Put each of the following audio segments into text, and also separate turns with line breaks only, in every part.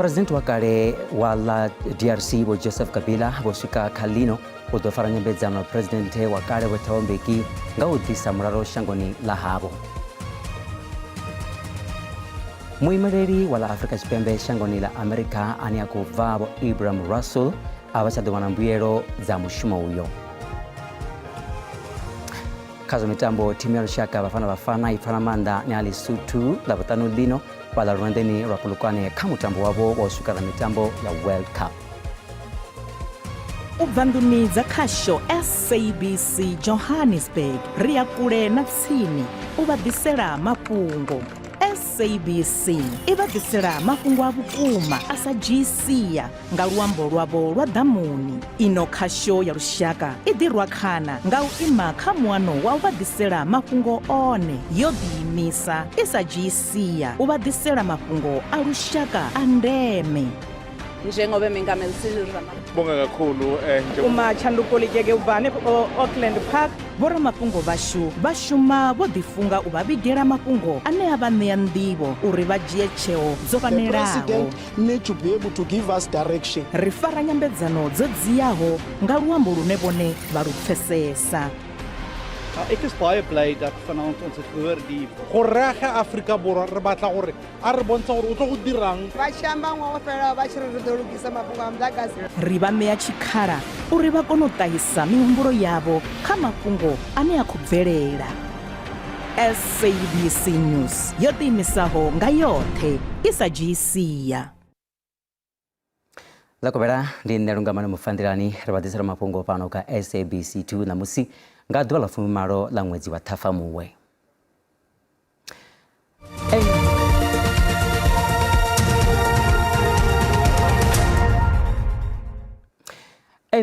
President wa kale wa ḽa DRC Vho Joseph Kabila vho swika kha ḽino u ḓo fara nyambedzano na Presidenthe wa kale Vho Thabo Mbeki nga u ḓisa mulalo shangoni ḽa havho. Muimeleli wa ḽa Afrika Tshipembe shangoni ḽa Amerika ane a khou bva Vho Ibrahim Rasool a vha tsha ḓo wana mbuyelo dza mushumo uyo. Kha zwa mitambo, thimu ya lushaka Bafana Bafana i pfana maanḓa na Lesotho Ḽavhuṱanu ḽino fhaḽa luvhanḓeni lwa Polokwane kha mutambo wavho wa u swikela mitambo ya World Cup.
U bva nḓuni dza khasho SABC Johannesburg ri ya kule na tsini u vha ḓisela mafhungo. SABC i vha ḓisela mafhungo a vhukuma a sa dzhii sia nga luambo lwavho lwa ḓamuni. Ino khasho ya lushaka i ḓirwa khana nga u ima kha muano wa u vha ḓisela mafhungo one, yo ḓiimisa i sa dzhii sia u vha ḓisela mafhungo a lushaka a ndeme.
Njengoba Mengameli Cyril Ramaphosa
Bonga kakhulu
U ma tshanduko ligege u bva hanefho Auckland Park.
Vhoramafhungo vhashu vha shuma vho ḓifunga u vha vhigela mafhungo ane a vha ṋea nḓivho uri vha dzhie tsheo dzo
The
fanelaho.
president need to be able to give us direction.
Ri fara nyambedzano dzo dziaho nga luambo lune vhone vha lu pfesesa.
Ja, ek is baie bly dat vanaand ons het gehoor die
Go raya Afrika Borwa re batla gore a re bontsha gore o tlo go dirang.
Vha tshi amba ṅwaha wo fhelaho vha tshi ri ri ḓo lugisa mafhungo a muḓagasi.
Ri vha ṋea tshikhala uri vha kone u ṱahisa mihumbulo yavho kha mafhungo ane a khou bvelela. SABC News yo ḓiimisaho nga yoṱhe i sa dzhii sia.
Ḽa kovhela ndi nṋe Lungamani Mufanḓilani ri vha ḓisela mafhungo fhano kha SABC 2 ṋamusi nga ḓuvha ḽa fumimalo ḽa ṅwedzi wa Ṱhafamuhwe.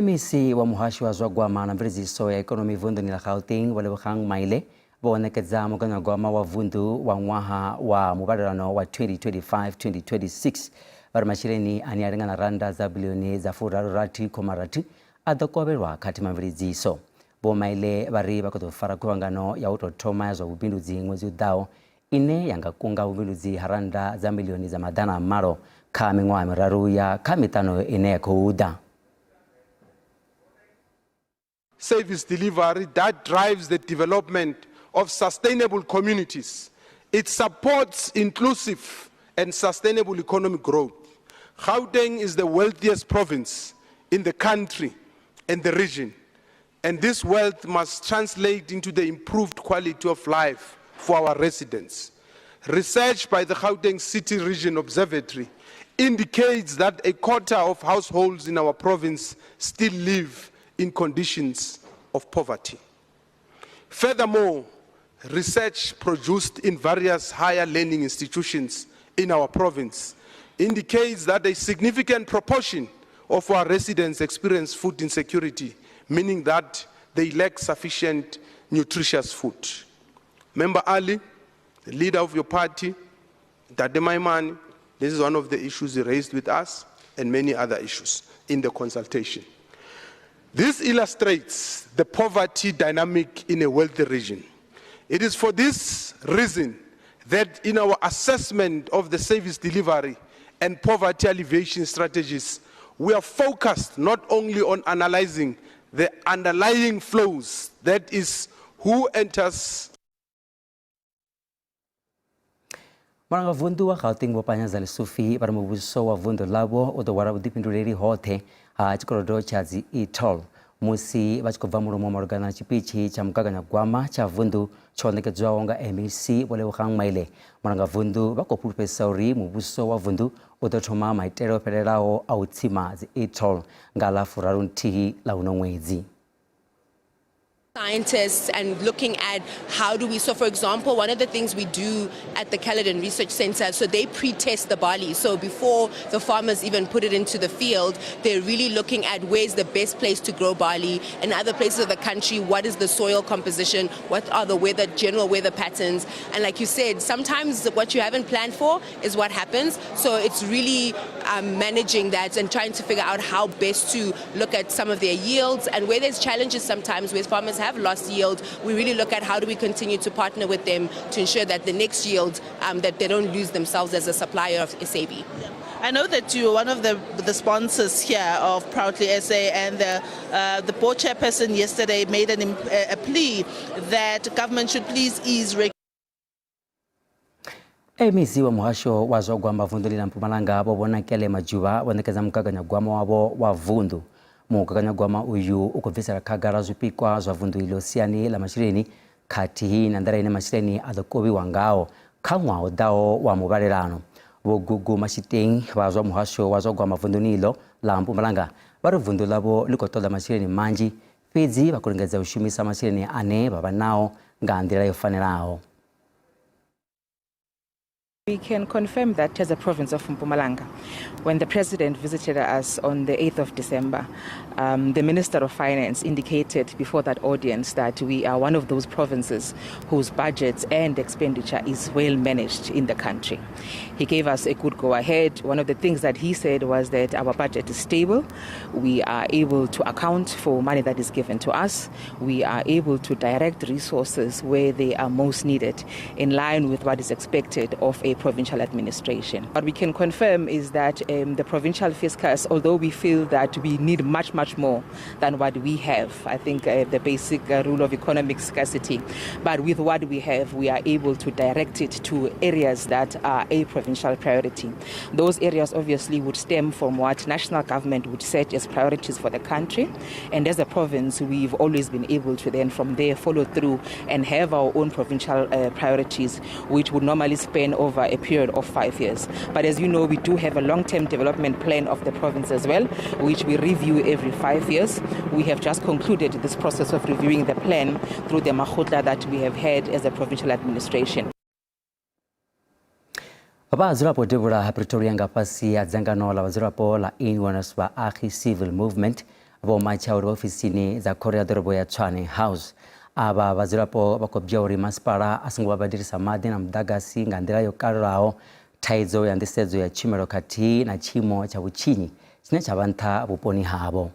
MEC wa muhasho wa zwa gwama na mveledziso ya ikonomi vunḓuni ḽa Gauteng Vho Lebogang Maile vho ṋekedza mugaganyagwama wa vunḓu wa ṅwaha wa muvhalelano wa 2025-2026. Vha ri masheleni ane a lingana rannda dza biḽioni dza furaru-rathi khoma rathi a ḓo kovhelwa kha themamveledziso. Vho Maile vha ri vha khou ḓo fara khuvhangano ya u tou thoma ya zwa vhubindudzi ṅwedzi u ḓaho ine ya nga kunga vhubindudzi ha rannda dza miḽioni dza maḓana a malo kha miṅwaha miraru ya kha miṱanu ine ya khou ḓa.
Service delivery that drives the development of sustainable communities. It supports inclusive and sustainable economic growth. Gauteng is the wealthiest province in the country and the region, and this wealth must translate into the improved quality of life for our residents. Research by the Gauteng City Region Observatory indicates that a quarter of households in our province still live in conditions of poverty. Furthermore, research produced in various higher learning institutions in our province indicates that a significant proportion of our residents experience food insecurity, meaning that they lack sufficient nutritious food. Member Ali, the leader of your party, Dade Maimane, this is one of the issues he raised with us and many other issues in the consultation. This illustrates the poverty dynamic in a wealthy region. It is for this reason that in our assessment of the service delivery and poverty alleviation strategies, we are focused not only on analyzing the underlying flows, that is, who enters
Mulangavunḓu wa Gauteng Vho Panyaza Lesufi vha ri muvhuso wa vunḓu ḽavho u ḓo hwala vhuḓifhinduleli hoṱhe ha tshikolodo tsha dzi e-toll musi vha tshi khou bva mulomo malugana na tshipitshi tsha mugaganyagwama tsha vunḓu tsho ṋekedzwaho nga MEC Vho Lebogang Maile. Mulangavunḓu vha khou fhulufhedzisa uri muvhuso wa vunḓu u ḓo thoma maitele o fhelelaho a u tsima dzi e-toll nga ḽa furaru nthihi ḽa uno ṅwedzi.
Scientists and looking at how do we, so for example, one of the things we do at the Caledon Research Center, so they pre-test the barley. So before the farmers even put it into the field, they're really looking at where's the best place to grow barley. In other places of the country, what is the soil composition? What are the weather, general weather patterns? And like you said, sometimes what you haven't planned for is what happens. So it's really managing that and trying to figure out how best to look at some of their yields, and where there's challenges sometimes where farmers have lost yield, we really look at how do we continue to partner with them to ensure that the next yield, that they don't lose themselves as a supplier of SAB.
I know that you're one of the sponsors here of Proudly SA, and the board chairperson yesterday made a plea that government should please ease
MEC wa muhasho wa zwa gwama vunḓu ḽi ḽa Mpumalanga vho Vhonakele Majuba vho ṋekedza mugaganyagwama wavho wa vunḓu. Mugaganyagwama uyu u khou bvisela khagala zwipikwa zwa vunḓu iḽo siani ḽa masheleni khathihi na nḓila ine masheleni a ḓo kovhiwa ngao kha ṅwaha u ḓaho wa muvhalelano. Vho Gugu Mashiteng vha zwa muhasho wa zwa gwama vunḓuni iḽo ḽa Mpumalanga vha ri vunḓu ḽavho ḽi khou ṱoḓa masheleni manzhi fhedzi vha khou lingedza u shumisa masheleni ane vha vha nao nga nḓila yo fanelaho.
We can confirm that as a province of Mpumalanga, when the president visited us on the 8th of December, the Minister of Finance indicated before that audience that we are one of those provinces whose budgets and expenditure is well managed in the country. He gave us a good go-ahead. One of the things that he said was that our budget is stable. We are able to account for money that is given to us. We are able to direct resources where they are most needed, in line with what is expected of a provincial administration. What we can confirm is that the provincial fiscus, although we feel that we need much, much more than what we have, I think the basic rule of economic scarcity, but with what we have, we are able to direct it to areas that are a provincial priority. Those areas obviously would stem from what national government would set as priorities for the country, and as a province, we've always been able to then from there follow through and have our own provincial priorities, which would normally span over a period of 5 years. But as you know, we do have a long-term development plan of the province as well, which we review every 5 years. We have just concluded this process of reviewing the plan through the Makgotla that we have had as a provincial administration.
Vhadzulapo devhula ha Pretoria nga fhasi ha dzangano ḽa vhadzulapo ḽa Inwoners Vhaagi Civil Movement vho matsha uri ofisini dza khoro ya ḓorobo ya Tshwane House. Avha vhadzulapo vha khou bya uri masipala a songo vha badelisa maḓi na muḓagasi nga nḓila yo kalulaho, thaidzo ya nḓisedzo ya tshumelo khathihi na tshiimo tsha vhutshinyi tshine tsha vha nṱha vhuponi havho.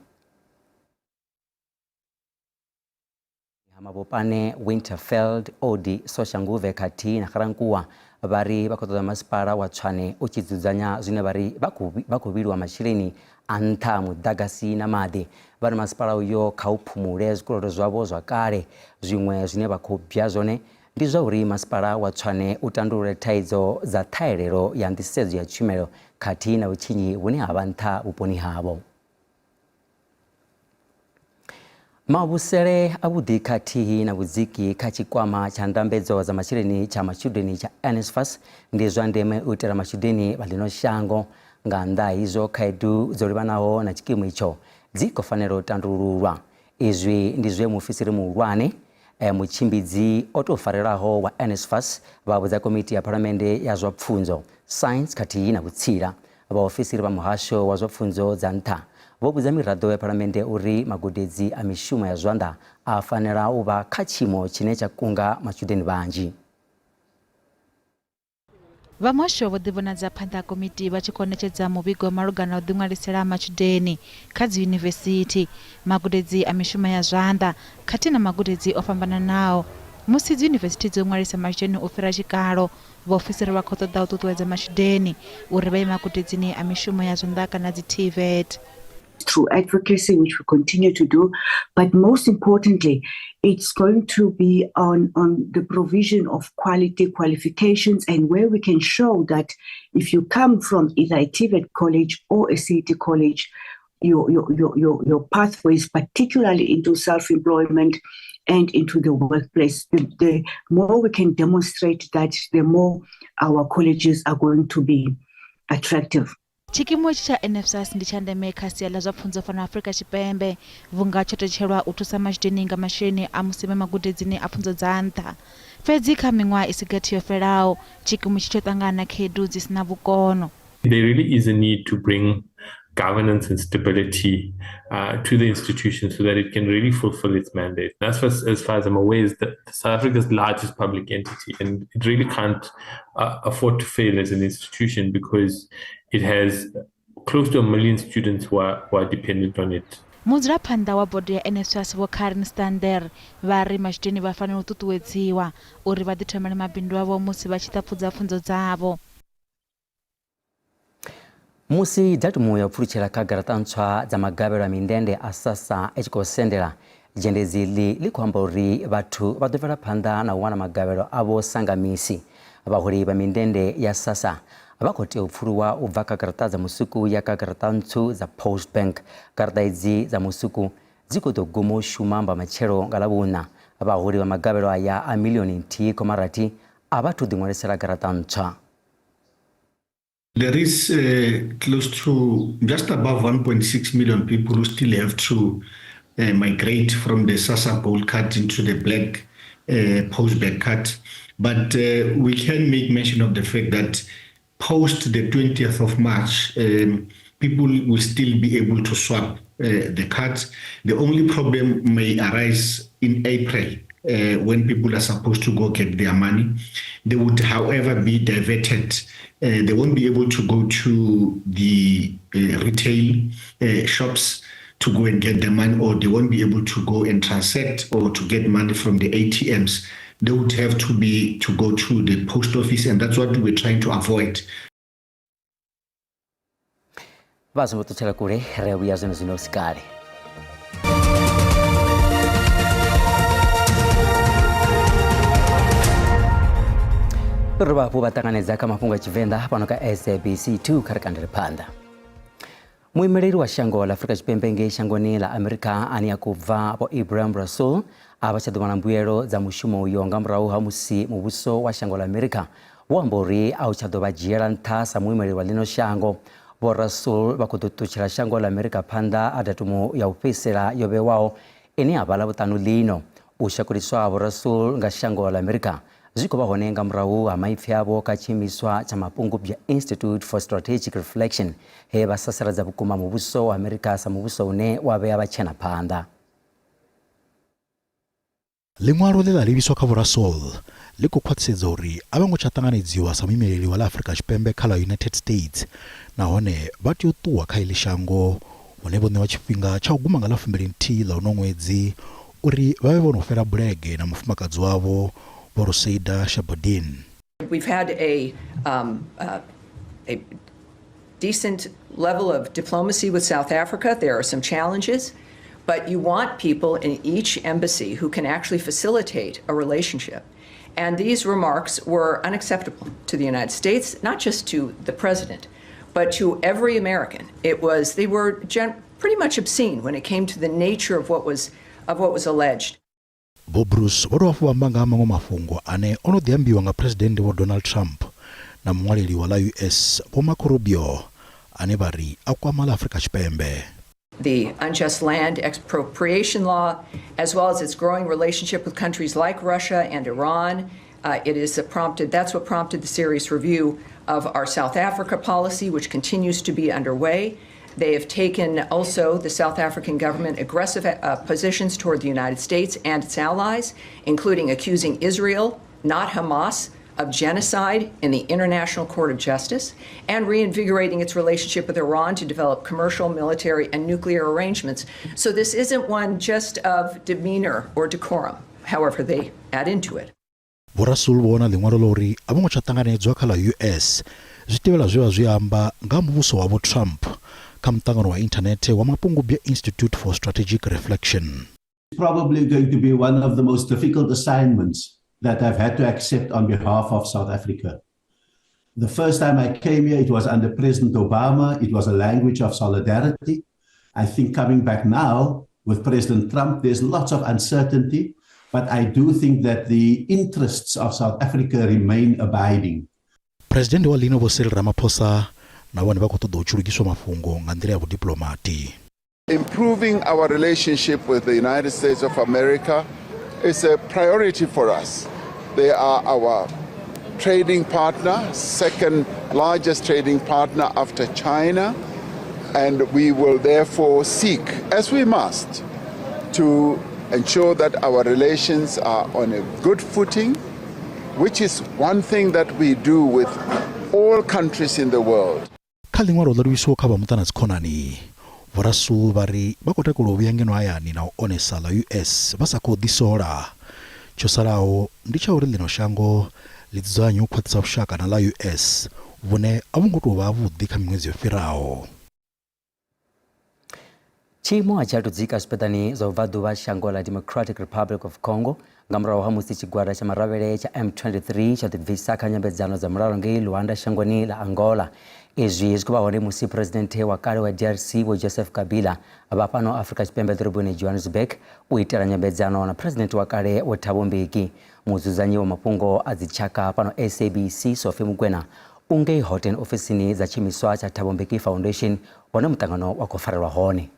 Mabopane, Winterveld, Odi, Soshanguve khathihi na Garankuwa vha ri vha khou ṱoḓa masipala wa Tshwane u tshi dzudzanya zwine vha ri vha khou vhiliwa masheleni a nṱha muḓagasi na maḓi. Vha ri masipala uyo kha u phumule zwikolodo zwavho zwa kale. Zwiṅwe zwine vha khou bya zwone ndi zwa uri masipala wa Tshwane u tandulule thaidzo dza ṱhahelelo ya nḓisedzo ya tshumelo khathihi na vhutshinyi vhune ha vha nṱha vhuponi havho. Mavhusele avhuḓi khathihi na vhudziki kha tshikwama tsha ndambedzo dza masheleni tsha matshudeni tsha NSFAS ndi zwa ndeme u itela matshudeni vha ḽino shango. Nga nnḓa ha izwo, khaedu dzo livhanaho na tshikimu itsho dzi khou fanela u tandululwa. Izwi ndi zwe muofisiri muhulwane mutshimbidzi o tou farelaho wa NSFAS vha vhudza komiti ya phalamennde ya zwa pfunzo, science khathihi na vhutsila. Vhaofisiri vha muhasho wa zwa pfunzo dza nṱha vho vhudza miraḓo ya phalamennde uri magudedzi a mishumo ya zwanḓa a fanela u vha kha tshiimo tshine tsha kunga matshudeni vhanzhi.
Vha muhasho vho ḓivhonadza phanḓa ha komiti vha tshi khou ṋetshedza muvhigo malugana na u ḓiṅwalisela matshudeni kha dziyunivesithi, magudedzi a mishumo ya zwanḓa khathihi na magudedzi o fhambananaho. Musi dziyunivesithi dzo ṅwalisa matshudeni u fhira tshikalo, vhaofisiri vha khou ṱoḓa u ṱuṱuwedza matshudeni uri vha ye magudedzini a mishumo ya zwanḓa kana dzi TVET.
Through advocacy, which we continue to do, but most importantly, it's going to be on the provision of quality qualifications, and where we can show that if you come from either a TVET college or a CET college, your pathways, particularly into self-employment and into the workplace, the more we can demonstrate that, the more our colleges are going to be attractive.
Tshikimu itshi tsha NSFAS ndi tsha ndeme kha sia ḽa zwa pfunzo fhano Afrika Tshipembe, vhunga tsho tetshelwa u thusa matshudeni nga masheleni a musi vhe magudedzini a pfunzo dza nṱha. Fhedzi kha miṅwaha i si gathi yo fhelaho, tshikimu itshi tsho ṱangana na khaedu dzi si na vhukono.
There really is a need to bring governance and stability to the institution so that it can really fulfill its mandate. NSFAS, as far as I'm aware, is South Africa's largest public entity, and it really can't afford to fail as an institution because it has close to 1 million students who are dependent on it.
Mudzulaphanḓa wa bodo ya NSFAS Vho Karen Stander vha ri matshudeni vha fanela u ṱuṱuwedziwa uri vha ḓithomele mabindu avho musi vha tshi ṱhaphudza pfunzo dzavho.
Musi datumu ya u pfulutshela kha garaṱa ntswa dza magavhelo a mindende a SASSA i tshi khou sendela, dzhendedzi iḽi ḽi khou amba uri vhathu vha ḓo bvela phanḓa na u wana magavhelo avho sa nga misi. Vhaholi vha mindende ya SASSA vha khou tea u pfuluwa u bva kha garaṱa dza musuku ya kha garaṱa ntswu dza Postbank. Garaṱa idzi dza musuku dzi khou ḓo guma u shuma mbamatshelo nga Ḽavhuṋa. Vhaholi vha magavhelo aya a miḽioni nthihi khoma rathi a vha athu ḓiṅwalisela garaṱa ntswa.
There is uh, close to just above 1.6 million people who still have to uh, migrate from the SASSA gold card into the black uh, postback card. But uh, we can make mention of the fact that post the 20th of March, um, people will still be able to swap uh, the cards. The only problem may arise in April uh, when people are supposed to go get their money. They would, however, be diverted. Uh, they won't be able to go to the uh, retail uh, shops to go and get the money, or they won't be able to go and transact or to get money from the ATMs. They would have to be to go to the post office, and that's what we're trying to avoid.
Vha songo ṱutshela kule, ri a vhuya zwino zwino si kale. Ri dovha hafhu vha ṱanganedza kha mafhungo a Tshivenḓa fhano kha SABC 2 kha ri kandele phanḓa. Muimeleli wa shango ḽa Afrika Tshipembe ngei shangoni ḽa Amerika ane a khou bva Vho Ebrahim Rasool a vha tsha ḓo wana mbuelo dza mushumo uyo nga murahu ha musi muvhuso wa shango ḽa Amerika wo amba uri a u tsha ḓo vha dzhiela nṱha sa muimeleli wa ḽino shango. Vho Rasool vha khou ḓo ṱutshela shango ḽa Amerika phanḓa ha datumu ya u fhedzisela yo vhewaho ine ya vha Ḽavhuṱanu ḽino. U shakuliswa ha Vho Rasool nga shango ḽa Amerika zwi khou vha hone nga murahu ha maipfi avho kha tshiimiswa tsha Mapungubwe Institute for Strategic Reflection he vha sasaladza vhukuma muvhuso wa Amerika sa muvhuso une wa vhea vhatshena phanḓa.
Ḽiṅwalo ḽe ḽa livhiswa kha Vho Rasool ḽi khou khwaṱhisedza uri a vho ngo tsha ṱanganedziwa sa muimeleli wa ḽa Afrika Tshipembe kha ḽa United States nahone vha tea u ṱuwa kha iḽi shango hune vho ṋewa tshifhinga tsha u guma nga ḽa 21 ḽa uno ṅwedzi uri vha vhe vho no fhela bulege na mufumakadzi wavho Vho Ruseida Shabodien.
We've had a, um, uh, a decent level of diplomacy with South Africa. There are some challenges, but you want people in each embassy who can actually facilitate a relationship. And these remarks were unacceptable to the United States, not just to the president, but to every American. It was they were gen- pretty much obscene when it came to the nature of what was of what was alleged.
Vho Broos vho dovha hafhu vha amba nga ha maṅwe mafhungo ane o no ḓi ambiwa nga Phresidennde Vho Donald Trump na muṅwaleli wa ḽa US Vho Marco Rubio ane vha ri a kwama ḽa Afrika Tshipembe.
The unjust land expropriation law, as well as its growing relationship with countries like Russia and Iran. Uh, it is prompted, that's what prompted the serious review of our South Africa policy, which continues to be underway. They have taken also, the South African government, aggressive positions toward the United States and its allies, including accusing Israel, not Hamas, of genocide in the International Court of Justice, and reinvigorating its relationship with Iran to develop commercial, military, and nuclear arrangements. So this isn't one just of demeanor or decorum, however they add into it.
Vho Rasool vho wana ḽiṅwalo ḽa uri a vho ngo tsha ṱanganedzwa kha ḽa US zwi tevhela zwe vha zwi amba nga ha muvhuso wa Vho Trump kha muṱangano wa inthanethe wa Mapungubwe Institute for Strategic Reflection.
Probably going to be one of the most difficult assignments that I've had to accept on behalf of South Africa. The first time I came here, it was under President Obama. It was a language of solidarity. I think coming back now with President Trump, there's lots of uncertainty, but I do think that the interests of South Africa remain abiding.
Phresidennde wa ḽino Vho Cyril Ramaphosa na vhone vha khou ṱoḓa u tshi lugiswa mafhungo nga nḓila ya vhudiplomati.
Improving our relationship with the United States of America is a priority for us. They are our trading partner, second largest trading partner after China, and we will therefore seek, as we must, to ensure that our relations are on a good footing, which is one thing that we do with all countries in the world.
Kha ḽiṅwalo ḽo livhiswaho kha vha muṱa na dzikhonani, Vho Rasool vha ri vha khou takalela u vhuya ngeno hayani na u onesa ḽa US vha sa khou ḓisola. Tsho salaho ndi tsha uri ḽino shango ḽi dzudzanye u khwaṱhisa vhushaka na ḽa US vhune a vhu ngo tou vha havhuḓi kha miṅwedzi yo fhiraho.
Tshiimo a tshi athu dzika zwipiḓani zwa vhubvaḓuvha ha shango ḽa Democratic Republic of Congo nga murahu ha musi tshigwada tsha maravhele tsha M23 tsho ḓibvisa kha nyambedzano dza mulalo ngei Luanda shangoni ḽa Angola. Izwi zwi khou vha hone musi Phresidennde wa kale wa DRC Vho Joseph Kabila vha fhano Afrika Tshipembe ḓoroboni Johannesburg u itela nyambedzano na Phresidennde wa kale Vho Thabo Mbeki. Mudzudzanyi wa mafhungo a dzitshaka fhano SABC Sophie Mokoena u ngei Houghton ofisini dza tshiimiswa tsha Thabo Mbeki Foundation hune muṱangano wa khou farelwa hone.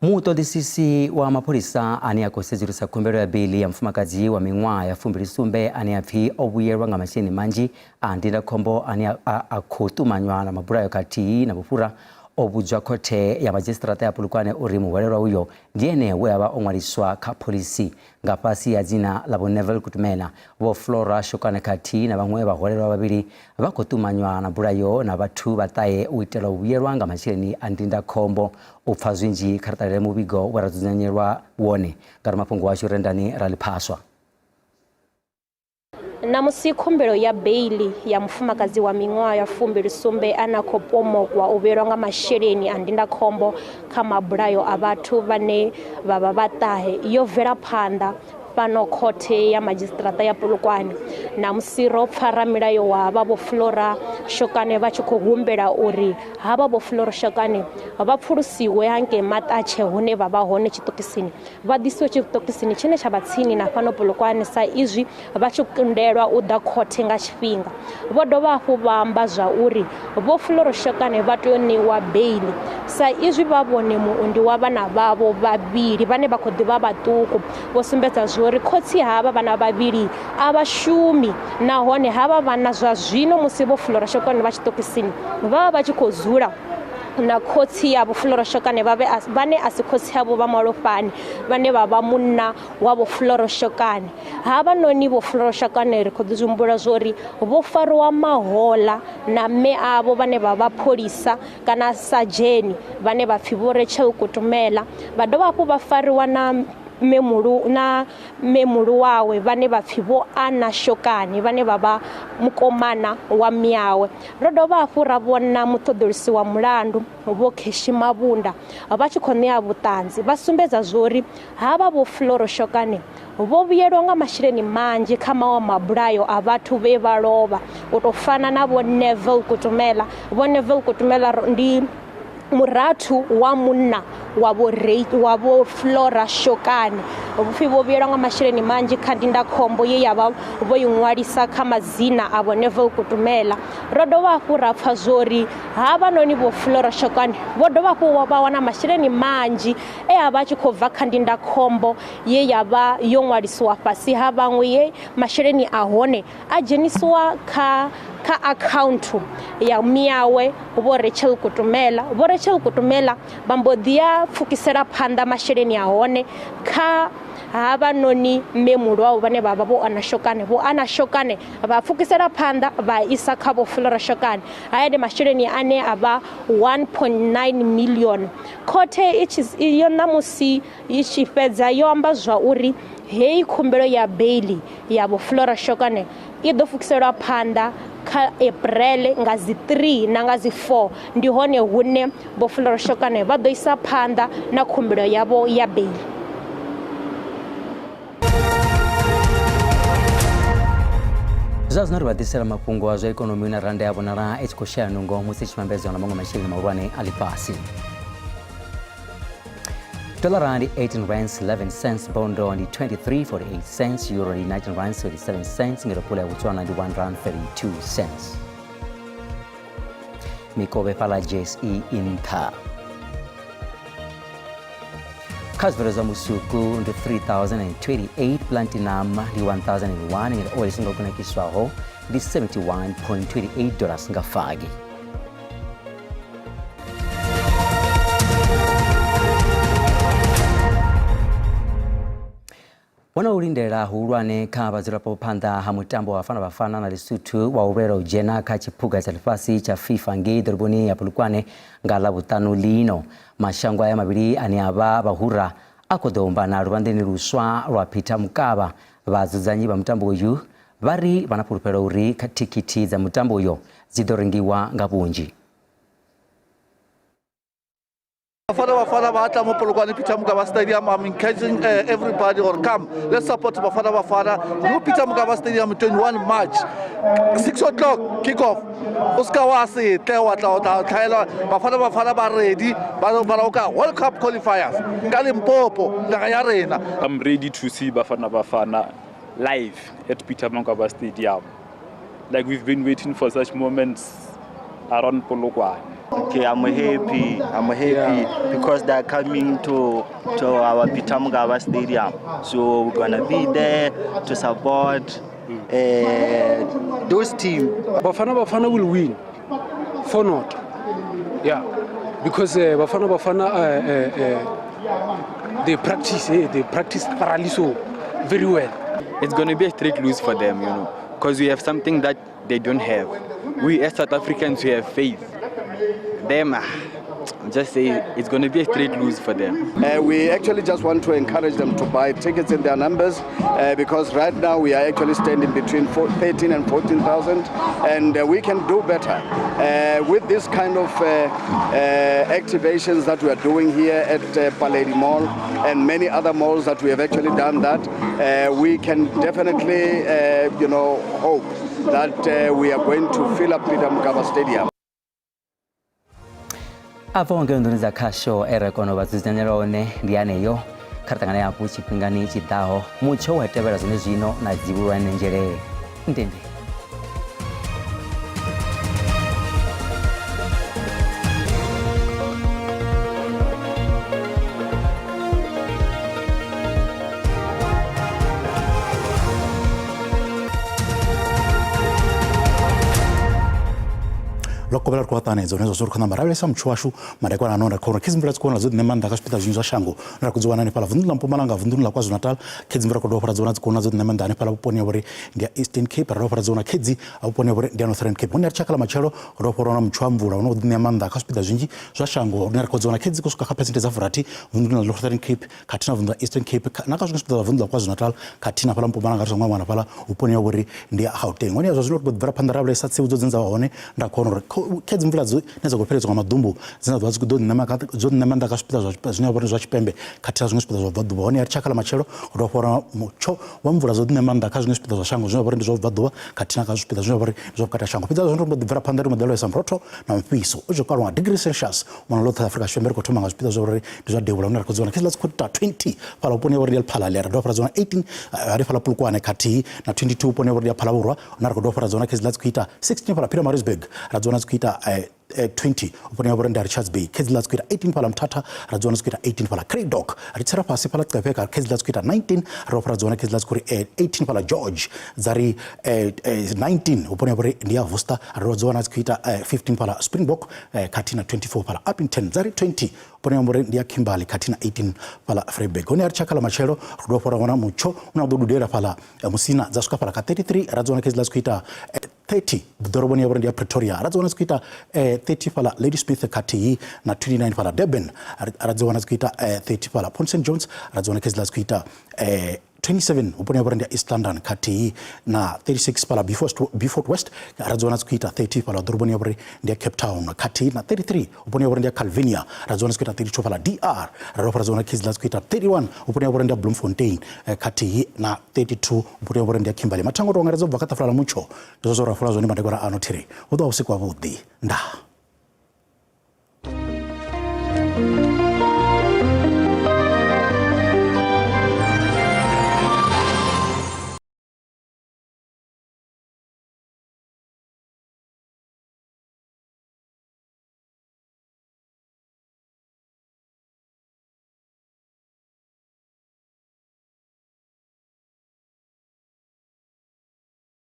Muṱoḓisisi wa mapholisa ane a khou sedzulusa khumbelo ya beiḽi ya mufumakadzi wa miṅwaha ya 27 ane a pfi o vhuyelwa nga masheleni manzhi a ndindakhombo ane a khou ṱumanywa na mabulayo khathihi na vhufhura o vhudzwa khothe ya madzhisiṱiraṱa ya Polokwane uri muhwelelwa uyo ndi ene we a vha o ṅwaliswa kha pholisi nga fhasi ha dzina ḽa Vho Neville Kutumela. Vho Flora Shokane khathihi na vhaṅwe vhahwelelwa vhavhili vha khou ṱumanywa na bulayo na vhathu vha ṱahe u itela u vhuyelwa nga masheleni a ndindakhombo. U pfa zwinzhi kha ri ṱalele muvhigo we ra dzudzanyelwa wone nga ramafhungo washu Rendani Raliphaswa.
Ṋamusi khumbelo ya beiḽi ya mufumakadzi wa miṅwaha ya 27 ane a khou pomokwa u vhuyelwa nga masheleni a ndindakhombo kha mabulayo a vhathu vhane vha vha vha ṱahe yo bvela phanḓa fhano khothe ya madzhisiṱiraṱa ya Polokwane. Ṋamusi ro pfa ramilayo wa havha Vho Flora Shokane vha tshi khou humbela uri havha Vho Flora Shokane vha pfulusiwe hangei Maṱatshe hune vha vha hone tshiṱokisini vha ḓisiwe tshiṱokisini tshine tsha vha tsini na fhano Polokwane sa izwi vha tshi kundelwa u ḓa khothe nga tshifhinga. Vho dovha hafhu vha amba zwa uri Vho Floro Shokane vha tea u ṋeiwa beiḽi sa izwi vha vhone muundi wa vhana vhavho vhavhili vhane vha khou ḓi vha vhaṱuku. Vho sumbedza zwa uri khotsi havha vhana vhavhili a vha shumi nahone havha vhana zwa zwino musi Vho Flora Shokane vha tshiṱokisini vha vha vha tshi khou dzula na khotsi ya Vho Flora Shokane vhane a si khotsi avho vha malofhani vhane vha vha munna wa Vho Flora Shokane. Havhanoni Vho Flora Shokane ri khou ḓi zwi humbula zwori vho fariwa mahoḽa na mme avho vhane vha vha pholisa kana sadzheni vhane vha pfhi Vho Rachel Kutumela, vha dovha hafhu vha fariwa na memulu na memulu wawe vhane vha pfhi Vho Anna Shokane vhane vha vha mukomana wa miawe. Ro dovha hafhu ra vhona muṱoḓulusi wa mulandu Vho Keshi Mabunda vha tshi khou ṋea vhuṱanzi vha sumbedza zwori havha Vho Floro Shokane vho vhuyelwa nga masheleni manzhi kha maṅwe mabulayo a vhathu vhe vha lovha u tou fana na Vho Neville Kutumela. Vho Neville Kutumela ndi murathu wa munna wa vho wa vho Flora Shokane vhupfi vho vhuyelwa nga masheleni manzhi kha ndindakhombo ye ya vha vho i ṅwalisa kha madzina a vho Neville Kutumela. Ro dovha hafhu ra pfa zwori havhanoni vho Flora Shokane vho dovha hafhu vha wana masheleni manzhi e a vha a tshi khou bva kha ndindakhombo ye ya vha yo ṅwalisiwa fhasi ha vhaṅwe ye masheleni a hone a dzhenisiwa kha kha akhaunthu ya miawe Vho Rachel Kutumela. Vho Rachel Kutumela vha mbo ḓi ya pfukisela phanḓa masheleni a hone kha havhanoni mme muhulu wavho vhane vha vha Vho Anna Shokane. Vho Anna Shokane vha pfukisela phanḓa vha isa kha Vho Flora Shokane. Haya ndi masheleni ane a vha 1.9 million. Khothe yo ṋamusi i tshi fhedza yo amba zwa uri heyi khumbelo ya beiḽi ya Vho Flora Shokane i ḓo pfukiselwa phanḓa kha April nga dzi 3 na nga dzi 4, ndi hone hune Vho Flora Shokane vha ḓo isa phanḓa na khumbelo yavho ya beiḽi.
Zwa zwino ri vha ḓisela mafhungo a zwa ikonomi na randa ya vhonala i tshi khou shaya nungo musi i tshi vhambedzwa na maṅwe masheleni mahulwane a ḽifhasi. Dollar ndi 18 rands 11 cents, bondo ndi 23.48 cents, euro ndi 19 rands 37 cents, ngeno pula ya Botswana ndi 1 rand 32 cents. Mikovhe fhaḽa JSE i nṱha. Kha zwivhalo zwa musuku ndi 3028, platinum ndi 1001, ngeno oil i songo kunakiswaho ndi 71.28 dollars nga fagi. Hu na u lindela huhulwane kha vhadzulapo phanḓa ha mutambo wa Bafana Bafana na Lesotho wa u lwela u dzhena kha tshiphuga tsha ḽifhasi tsha FIFA ngei ḓoroboni ya Polokwane nga Ḽavhuṱanu ḽino. Mashango aya mavhili ane a vha vhahura a khou ḓo ombana luvhanḓeni luswa lwa Peter Mokaba. Vhadzudzanyi vha mutambo uyu Vha ri vha na fhulufhelo uri thikhithi dza mutambo uyo dzi ḓo rengiwa nga vhunzhi.
Bafana Bafana ba tla mo Polokwane Peter Mokaba Stadium. I'm encouraging everybody or come, let's support Bafana Bafana. New Peter Mokaba Stadium, 21 March, 6 o'clock kick off. O ska wa se tle wa tla o tla tlhaela. Bafana Bafana ba ready, ba ba ka World Cup qualifiers ka Limpopo, naga ya rena.
I'm ready to see Bafana Bafana live at Peter Mokaba Stadium. Like, we've been waiting for such moments around Polokwane.
Okay, I'm happy. I'm happy because they're coming to our Peter Mokaba Stadium. So we're gonna be there to support those team.
Bafana Bafana will win 4-0. Yeah, because Bafana Bafana they practice thoroughly so very well.
It's going to be a straight lose for them, because we have something that they don't have. We as South Africans, we have faith. Them, just say it's going to be a straight lose for them.
We actually just want to encourage them to buy tickets in their numbers because right now we are actually standing between 13 and 14,000, and we can do better. With this kind of activations that we are doing here at Paledi Mall and many other malls that we have actually done that, we can definitely hope that we are going to fill up Peter Mokaba Stadium.
Afho ngeo nḓuni dza khasho e ra kona u vha dzudzanyela hone ndi aneyo. Kha ri ṱangane hafhu tshifhingani tshi ḓaho. Mutsho wa tevhela zwone zwino na dzivhulwane nzhelele ndende.
Ḽo kovhela ri khou vha ṱanganedza hune zwa zwo ri khou namba lavhelesa mutsho washu madekwana ano. Ra khou uri khedzi mvula dzi khou wana dzo ḓi maanḓa kha zwipiḓa zwinzhi zwa shango. Ra khou dzi wana hanefhaḽa vunḓuni ḽa Mpumalanga, vunḓuni ḽa KwaZulu-Natal. Khedzi mvula khou dovha ra dzi wana dzi khou wana dzo ḓi maanḓa hanefhaḽa vhuponi ha vhori ndi ya Eastern Cape. Ra dovha ra dzi wana khedzi vhuponi ha vhori ndi ya Northern Cape. Hone ri tshaka ḽa matshelo ro dovha ra wana mutsho wa mvula une u ḓi ṋea maanḓa kha zwipiḓa zwinzhi zwa shango, hune ra khou dzi wana khedzi khou swika kha phesenthe dza 60 vunḓuni ḽa Northern Cape khathihi na vunḓu ḽa Eastern Cape na kha zwiṅwe zwipiḓa zwa vunḓu ḽa KwaZulu-Natal khathihi na fhaḽa Mpumalanga, ri songo wana fhaḽa vhuponi ha vhori ndi ya Gauteng. Hone zwa zwino ri ḓo bvela phanḓa ra lavhelesa tsivhudzo dzine dza vha hone. Nda khou wana uri khedzi mvula dzine dza khou fheledzwa nga maḓumbu dzine dza ḓo vha dzo ṋea maanḓa kha zwipiḓa zwine vha vha zwa tshipembe khathihi na zwiṅwe zwipiḓa zwa bvaḓuvha. Hone ri tshakha ḽa matshelo ro dovha wana mutsho wa mvula dzo ṋea maanḓa kha zwiṅwe zwipiḓa zwa shango zwine vha vha uri ndi zwa bvaḓuvha khathihi na kha zwipiḓa zwine vha vha uri ndi zwa vhukati ha shango. Fhedzi zwa zwino ri mbo ḓi bvela phanḓa ri mbo ḓi lavhelesa murotho na mufhiso u tshi khou kalwa nga degree Celsius mona ḽoṱhe Afrika Tshipembe. Ri khou thoma nga zwipiḓa zwa uri ndi zwa devhula, hune ra khou dzi wana khezwiḽa dzi khou ita 20 fhaḽa vhuponi ha uri ndi ya Lephalale. Ra dovha ra dzi wana 18 hanefhaḽa Polokwane khathihi na 22 vhuponi ha uri ndi ya Phalaborwa, hune ra khou dovha ra dzi wana khezwiḽa dzi khou ita 16 fhaḽa Pietermaritzburg. Ra dzi wana dzi khou ita 20 vhuponi ha uri ndi ya Richards Bay. Khezwiḽa dzi khou ita 18 fhaḽa Mthatha. Ra dzi wana dzi khou ita 18 fhaḽa Cradock. Ri tsela fhasi fhaḽa Gqeberha, khezwiḽa dzi khou ita 19. Ra dovha ra dzi wana khezwiḽa dzi khou ri 18 fhaḽa George, dza ri 19 vhuponi ha uri ndi ya Worcester. Ra dovha dzi wana dzi khou ita 15 fhaḽa Springbok khathihi na 24 fhaḽa Upington, dza ri 20 vhuponi ha uri ndi ya Kimberley khathihi na 18 fhaḽa Vryburg. Hone a ri tshakha ḽa matshelo ri dovha hafhu ra wana mutsho une wa ḓo dudela fhaḽa Musina, dza swika fhaḽa kha 33. Ra dzi wana khezwiḽa dzi khou ita 30 ḓoroboni ya vhori ndi ya Pretoria. Ra dzi wana dzi khou ita 30 fhaḽa Ladysmith khathihi na 29 fhaḽa Durban. Ra dzi wana dzi khou ita 30 fhaḽa Port St Johns. Ra dzi wana khezwiḽa dzi khou ita 27 vhuponi ha vhori ndi ya East London khathihi na 36 fhaḽa Beaufort West. Ra dzi wana dzi khou ita 30 fhaḽa ḓoroboni ya vhori ndi ya Cape Town khathihi na 33 vhuponi ha vhori ndi ya Calvinia. Ra dzi wana dzi khou ita 32 fhaḽa DR. Ra dovha ra dzi wana khezwiḽa dzi khou ita 31 vhuponi ha vhori ndi ya Bloemfontein khathihi na 32 vhuponi ha vhori ndi ya Kimberley. Mathango to angaredza u bva kha ṱafula ḽa mutsho ndi zwo ra fula zwone madekwana ano thiri hu ḓo vha vhusiku havhuḓi. Ndaa.